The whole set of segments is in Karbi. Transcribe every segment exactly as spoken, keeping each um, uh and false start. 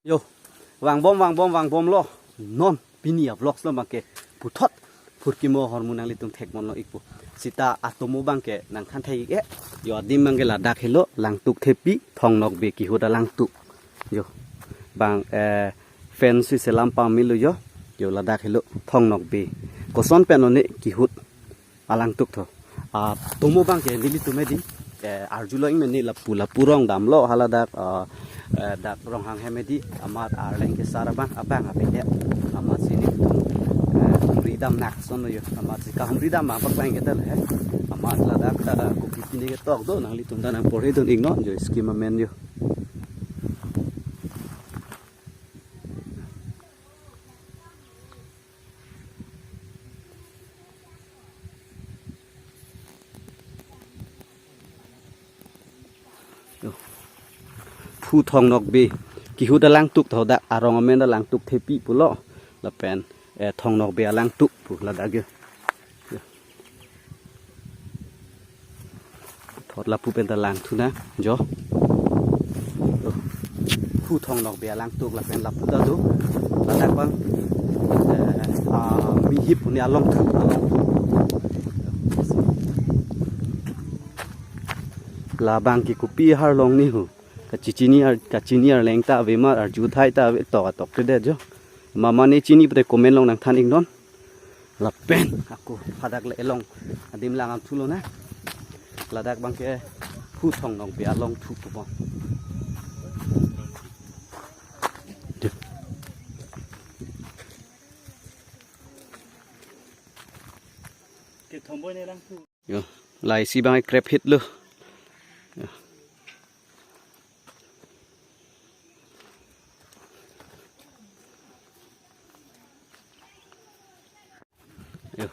Yo, vangbom, vangbom, vangbomlo. Non pini a-vlogs lo abangke puthot Phurkimo ahormu nanglitum thekponlo ikpo. Sita atomo abangke nangthan thek-ik-e. Yo, adim abangke ladak helo, Langtuk Thepi, Thong Nokbe kihut alangtuk. Yo, bang, eh, fence si selam pamelo yo. Yo, ladak helo, Thong Nokbe. Koson pen one kihut alangtuk tho. Atomo abangke nelitum hedi, eh, arjulong-ik mene lapu, lapu rong damlo haladak, ah, eh, dak Ronghang hem hedi, amat arleng kesar abang, abang apidet. Amatsi nelitum, eh, humri dam nakson lo yo. Amatsi kahumri dam abang paklang ke tal he. Amat ladak, eh, kopi pine ketok do, nanglitum ta nangporhidun-iknon yo, scheme amen yo. Yo. Phu Thong Nokbe kihut alangtuk tho, dak arong amen ta Langtuk Thepi pulo. Lapen, eh, Thong Nokbe alangtuk pu ladak yo. Yo. Thot lapu pen ta langthu nang jo. Phu Thong Nokbe alangtuk lapen lapu ta do. Ladak abang, eh, ah, mi hip pu ne alongthu, alongthu. Labangke kopi arlong ni ho. Kachechini ar, kachini arleng ta ave ma, arju thai ta ave, tok atok te det jo. Mama ne chini pute comment along nangthan-iknon. Lapen ako hadak le elong adim lang-an thulo na. Ladak abangke Phu Thong Nokbe alongthu pupo. Yo, laisi abang krep hit lo. Yo. Yo.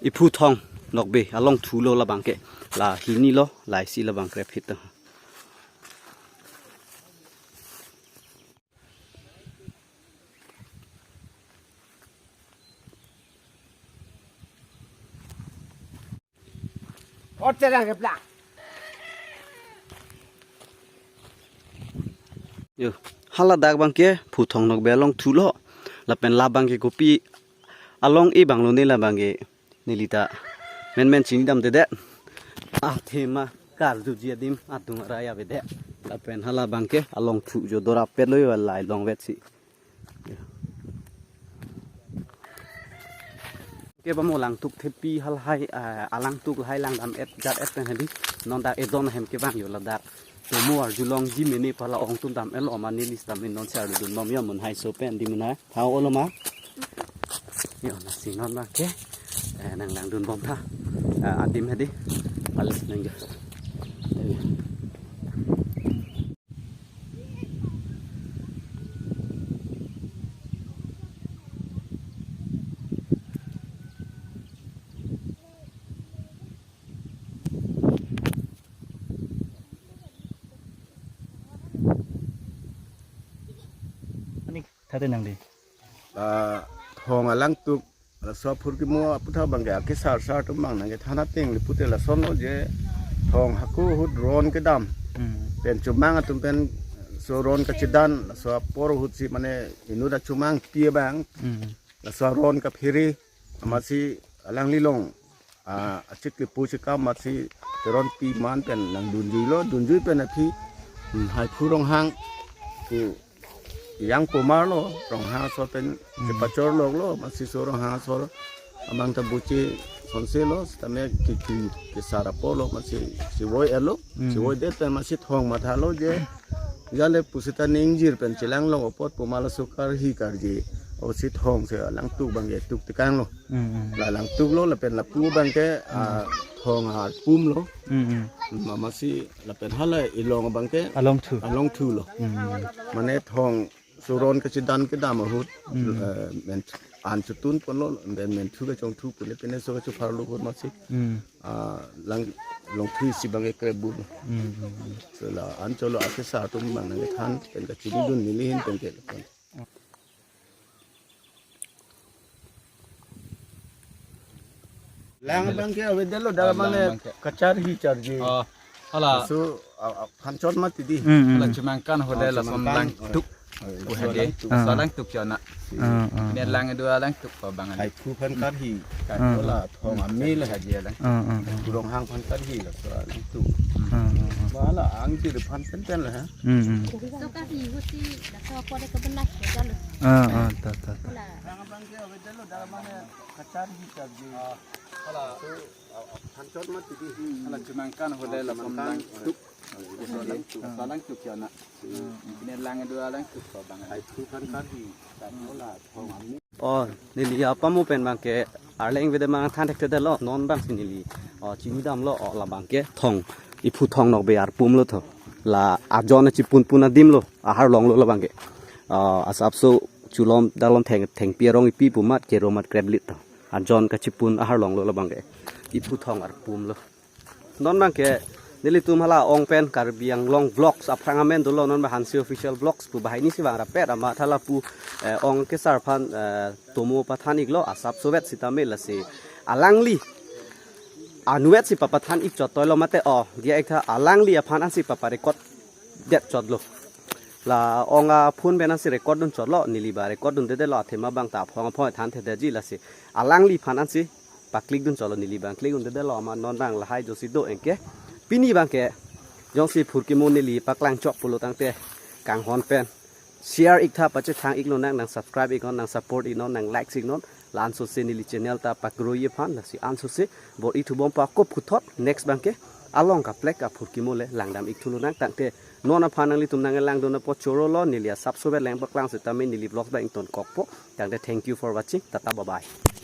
Iphu Thong Nokbe alongthu lo labangke. La hini lo, laisi labang krep hit. Yo, haladak abangke Phu Thong Nokbe alongthu lo. Lapen labangke kopi along-e abang lo ne labangke. Neli ta menmen chinidam te det. Athema karjuji adim atum arai ave det. Lapen halabangke alongthu jo, dora pet lo yo, lai longvet si. Ke bamo Langtuk Thepi halahai, ah, alangtuk lahai langdam-et jat-et pen hedi. Non dak edon ahem kevang yo ladak. Tomo arjulongji mene pu la ong atum dam-etlo, mane list dam-e, non si arjudun bom yo, mun hai so pen di mun hai. Hau olo ma. Yo, lasi non abangke, eh, nanglangdun bom tha. Eh, adim hedi. Alis nang jo. Ani thate nang di. La Thong alangtuk, laso Phurkimo aputhak abangke akesar sar atum abang nangkethan ateng le pute lasonlo je Thong hako ahut ron kedam. Hmm. Pen chomang atum pen so ron kachedan, laso apor ahut si mane inut achomang pi abang. Hmm. Laso ron kaphere, amatsi alanglilong, ah, achiklepu chikam amatsi teron pi man pen nangdunjuilo, dunjui pen aphi, hmm, Haiphu Ronghang pu yang pomar lo, Ronghang asor pen, hmm, chepachor lok lo, amatsi so Ronghang asor abang ta buche sonselo, sitame kiki kesar apor lo, amatsi chevoi-etlo, hmm, chevoi-det pen amatsi Thong mathalo je, jale pusita ningjir pen chelang long apot puma laso karhi karje. O si Thong si alangtuk abangke tuk tekang lo. Hmm, hmm. La langtuk lo lapen lapu abangke, ah, Thong arpum lo. Hmm, hmm. Amatsi lapen hala ilong abangke alongthu. Alongthu lo. Hmm, hmm. Mane Thong so ron kachedan kedam ahut, hmm, eh, men an chotun ponlo, men, menthu kachongthu pune pine so kachophar lo ahut amatsi. Hmm. Ah, lang longthu isi abangke krebul. Hmm, hmm, hmm. So la anchot lo akesar atum abang nangkethan pen kachinidun neli ahin pen ke. Lang abangke avedetlo, dak, ah, lang mane abangke kacharhi charje. Oh, hala. So, ah, ah, phanchot mati di. Hmm, hmm. Hala chemangkan hole, oh, lason chemangkan. Langtuk. Buhade. Ah. Solang tuk chona. Ah, ah, ne ah. Lang dua lang tuk pa bang. Hai ku phan karhi. Kan ah, bola ah. Thong amil haji lang. Ah, ah, ah. Kurong hang phan karhi la solang tuk. Ah, ah, ah. Bala ang ti phan pen pen la ha. Hmm, hmm. So karhi husi la so pode ke benak ke jalo. Ah, ah, ta, ta, ta. La. Ang bang ke ave jalo dalam mana kacar hi karhi. Hala. Phan chot mat tidi. Hala chumangkan hole la chumangkan. Solang tuk. Solang tuk. Solang tuk chona. Ne lang dua lang tuk pa bang. Hai ku phan karhi. Kan bola thong amil. Oh, neli apamo pen bang ke arleng vede mang than thekthedetlo, non bang si neli. Oh, chini damlo, oh, la bang ke thong, iphu thong nokbe arpum lo tho. La ajon chipunpun adim lo, ahar longlo la bang ke. Oh, asapso chulom dalom theng, thengpi arong ipi pu mat kero mat kreplit tho. Ajon kachipun ahar longlo la bang ke. Iphu thong arpum lo. Non bang ke nelitum hala ong pen Karbi Anglong Vlogs aphrang amen dolo, non bang Hanse Official Vlogs pu bahai ni si bang rapet amat hala pu, eh, ong kesar phan, eh, tomo pathan iklo asapso vet sitame lasi alangli anvet si papathan ik chot toilo mate, oh, dia ik tha alangli aphan ansi papa record det chotlo. La ong aphone pen ansi record dun chotlo, neli ba record dundedetlo, athema bang ta aphong aphong than thedetji lasi alangli aphan ansi pa click dun chotlo, neli bang click dundedetlo amat non bang lahai josi do anke. Pini bang ke jongsi phurkimo neli paklang chok pulo tangte kanghon pen share ik tha, pachethang ik lonang, nang subscribe ik non, nang support ik non, nang like ik non. La ansose neli channel ta pakroi aphan, lasi ansose bor-i thubom pa kop puthot next bang ke along kaplek aphurkimo le langdam ik thu lonang tangte non aphan nanglitum nanglang dun apot chorolo, neli asapso vet lang paklang sitame neli vlogs bang ington kokpo. Tangte thank you for watching. Tata bye bye.